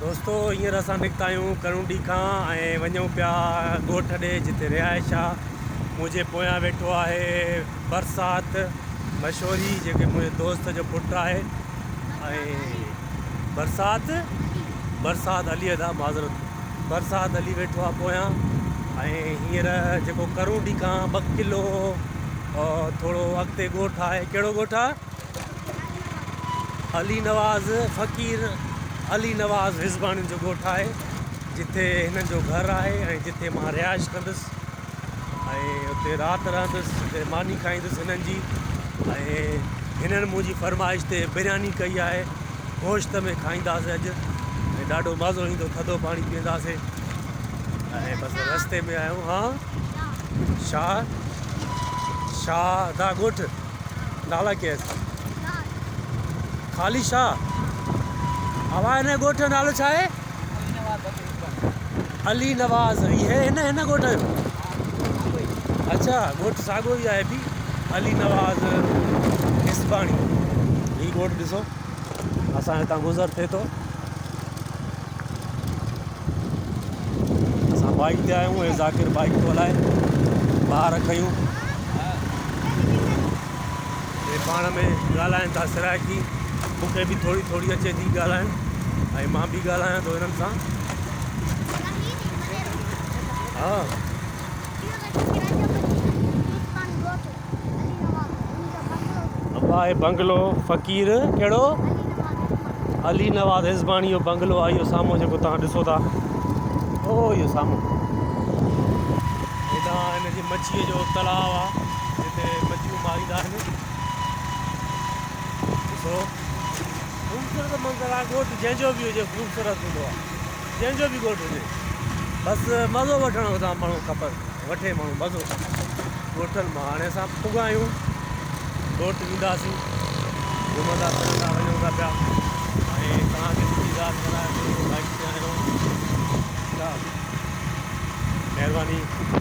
دوستو هينئر اسان نڪتا آهيون ڪرونڊي کان ۽ وڃون پيا ڳوٺ ڏي جتي رهائش آ. منهنجي پويان ويٺو آهي برسات مشوري جيڪي منهنجي دوست جو پٽ آهي ۽ برسات برسات علي ادا معذرت برسات علي ويٺو آ پويان ۽ هينئر جيڪو ڪرونڊي کان ٻه ڪلو ٿورو اڳتي ڳوٺ آهي ڪهڙو ڳوٺ آ؟ علي نواز فقير علي نواز هزباڻين جو ڳوٺ آهي جتي هنن جو گهر آهي ۽ جتي مان رهائش ڪندس ۽ اتي رات رهندس اتي ماني کائيندس هنن جي ۽ هنن منهنجي فرمائش تي برياني ڪئي آهي گوشت ۾ کائينداسي اڄ ۽ ڏاڍو مزو ايندو ٿڌو پاڻي پيئنداسي ۽ بس رستي ۾ آهيون ها شاهه شاهه دا ڳوٺ نالا ڪيس خالي شاهه اوا هن ڳوٺ جو نالو ڇا آهي؟ علي نواز هي هن هن ڳوٺ جو اڇا ڳوٺ ساڳو ئي آهي به علي نواز هسباڻي هي ڳوٺ ڏسو اسان هتان گذر ٿئي ٿو اسان بائيڪ تي آيون ۽ ذاڪر بائيڪ ٿو هلائي ٻار کنيون هي پاڻ ۾ ڳالهائن ٿا سرائڪي مونکي به ٿوري ٿوري اچي ٿي ڳالهائڻ ۽ مان به ڳالهايان ٿو هنن سان ها ابا هي بنگلو فقير ڪهڙو علي نواز هزباڻي جو بنگلو آهي اهو سامهون جيڪو توهان ڏسو ٿا او اهو سامهون هيڏانهن هن جي مڇيء جو تلاء آهي جتي مڇيون ماريندا آهن ڏسو خوبصورت منظر آهي ڳوٺ جنهن جو به هجي خوبصورت هوندو آهي جنهن جو به ڳوٺ هجي بس مزو وٺڻ اتان ماڻهو کپن وٺي ماڻهو مزو ڳوٺن مان هاڻي اسان پڳا آهيون ڳوٺ وينداسين گهمندا ڦرندا وڃون ٿا پيا ۽ توهان کي به ديدار ڪرائينداسين.